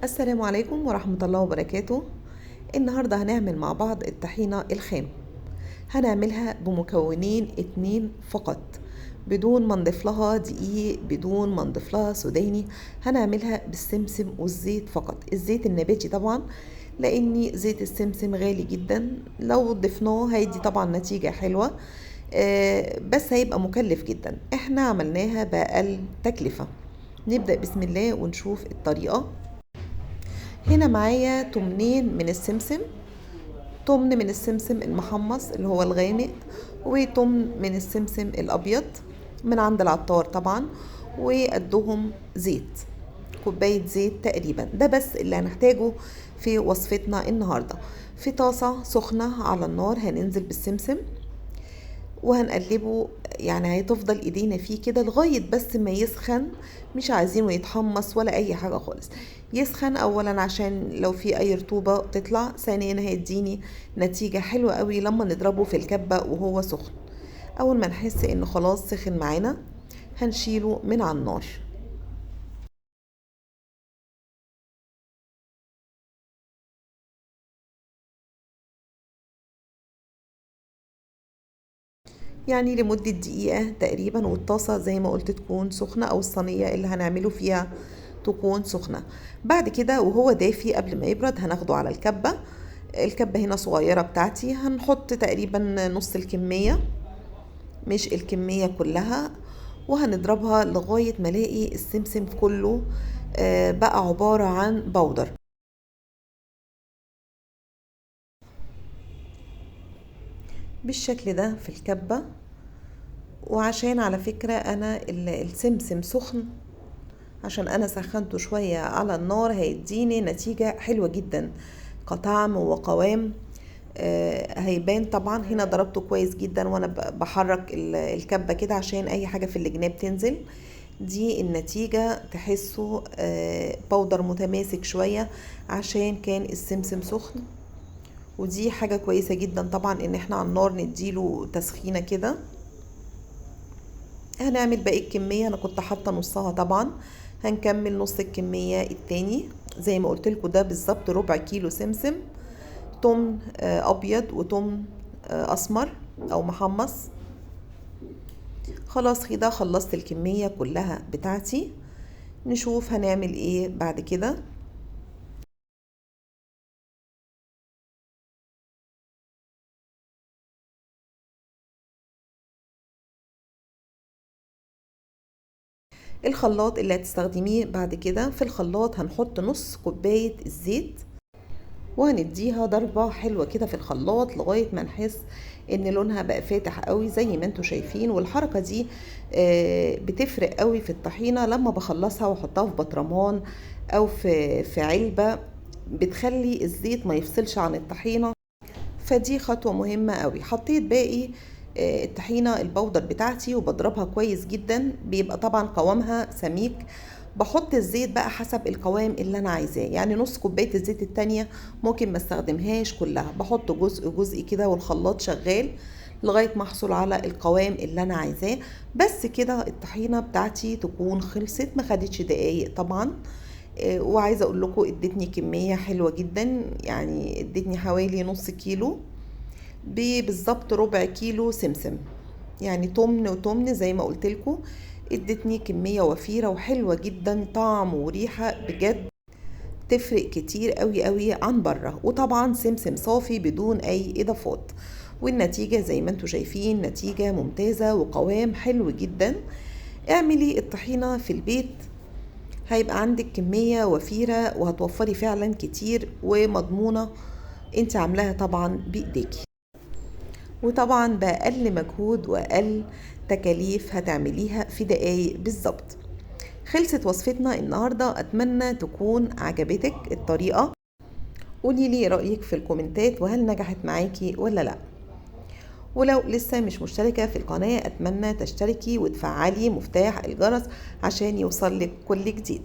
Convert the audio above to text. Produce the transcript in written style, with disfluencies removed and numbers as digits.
السلام عليكم ورحمة الله وبركاته. النهاردة هنعمل مع بعض الطحينة الخام. هنعملها بمكونين 2 فقط، بدون ما نضيف لها دقيق، بدون ما نضيف لها سوداني. هنعملها بالسمسم والزيت فقط، الزيت النباتي طبعا، لان زيت السمسم غالي جدا، لو ضفناه هيدي طبعا نتيجة حلوة، بس هيبقى مكلف جدا. احنا عملناها بأقل تكلفة. نبدأ بسم الله ونشوف الطريقة. هنا معايا 8 من السمسم، 8 من السمسم المحمص اللي هو الغامق، وتمن من السمسم الأبيض من عند العطار طبعا، وقدهم زيت، كوباية زيت تقريبا. ده بس اللي هنحتاجه في وصفتنا النهاردة. في طاسة سخنة على النار هننزل بالسمسم وهنقلبه، يعني هتفضل ايدينا فيه كده لغاية بس ما يسخن، مش عايزينه يتحمص ولا اي حاجة خالص. يسخن اولا عشان لو في اي رطوبة تطلع، ثانيا هيديني نتيجة حلوة قوي لما نضربه في الكبة وهو سخن. اول ما نحس انه خلاص سخن معانا هنشيله من على النار. يعني لمدة دقيقة تقريبا، والطاسة زي ما قلت تكون سخنة، او الصينية اللي هنعمله فيها تكون سخنة. بعد كده وهو دافي قبل ما يبرد هناخده على الكبة. الكبة هنا صغيرة بتاعتي، هنحط تقريبا نص الكمية مش الكمية كلها، وهنضربها لغاية ما الاقي السمسم كله بقى عبارة عن بودر بالشكل ده في الكبة. وعشان على فكرة انا السمسم سخن، عشان انا سخنته شوية على النار، هيديني نتيجة حلوة جدا كطعم وقوام. هيبان طبعا. هنا ضربته كويس جدا وانا بحرك الكبة كده عشان اي حاجة في الجناب تنزل. دي النتيجة، تحسوا، بودر متماسك شوية عشان كان السمسم سخن، ودي حاجة كويسة جدا طبعا ان احنا على النار نديله تسخينة كده. هنعمل باقي الكمية، انا كنت حاطة نصها طبعا، هنكمل نص الكمية التاني. زي ما قلت لكم ده بالظبط ربع كيلو سمسم، تمن ابيض وتمن اسمر او محمص. خلاص كده خلصت الكمية كلها بتاعتي. نشوف هنعمل ايه بعد كده. الخلاط اللي هتستخدميه بعد كده، في الخلاط هنحط نص كوباية الزيت وهنديها ضربة حلوة كده في الخلاط لغاية ما نحس ان لونها بقى فاتح قوي زي ما انتوا شايفين. والحركة دي بتفرق قوي في الطحينة لما بخلصها واحطها في بطرمان او في علبة، بتخلي الزيت ما يفصلش عن الطحينة، فدي خطوة مهمة قوي. حطيت باقي الطحينة البودر بتاعتي وبضربها كويس جدا، بيبقى طبعا قوامها سميك. بحط الزيت بقى حسب القوام اللي انا عايزاه، يعني نص كوباية الزيت التانية ممكن ما استخدمهاش كلها، بحط جزء جزء كده والخلاط شغال لغاية ما احصل على القوام اللي انا عايزاه. بس كده الطحينة بتاعتي تكون خلصت، ما خدتش دقايق طبعا. وعايزة اقول لكم ادتني كمية حلوة جدا، يعني ادتني حوالي نص كيلو بالظبط، ربع كيلو سمسم، يعني تمن وتمن زي ما قلت لكم. ادتني كمية وفيرة وحلوة جدا، طعم وريحة بجد تفرق كتير قوي قوي عن بره، وطبعا سمسم صافي بدون اي اضافات. والنتيجة زي ما انتم شايفين نتيجة ممتازة وقوام حلو جدا. اعملي الطحينة في البيت هيبقى عندك كمية وفيرة وهتوفري فعلا كتير ومضمونة، انت عاملاها طبعا بايديكي، وطبعا بأقل مجهود وأقل تكاليف، هتعمليها في دقايق بالظبط. خلصت وصفتنا النهاردة، أتمنى تكون عجبتك الطريقة. قولي لي رأيك في الكومنتات وهل نجحت معاكي ولا لا. ولو لسه مش مشتركة في القناة أتمنى تشتركي وتفعلي مفتاح الجرس عشان يوصلك كل جديد.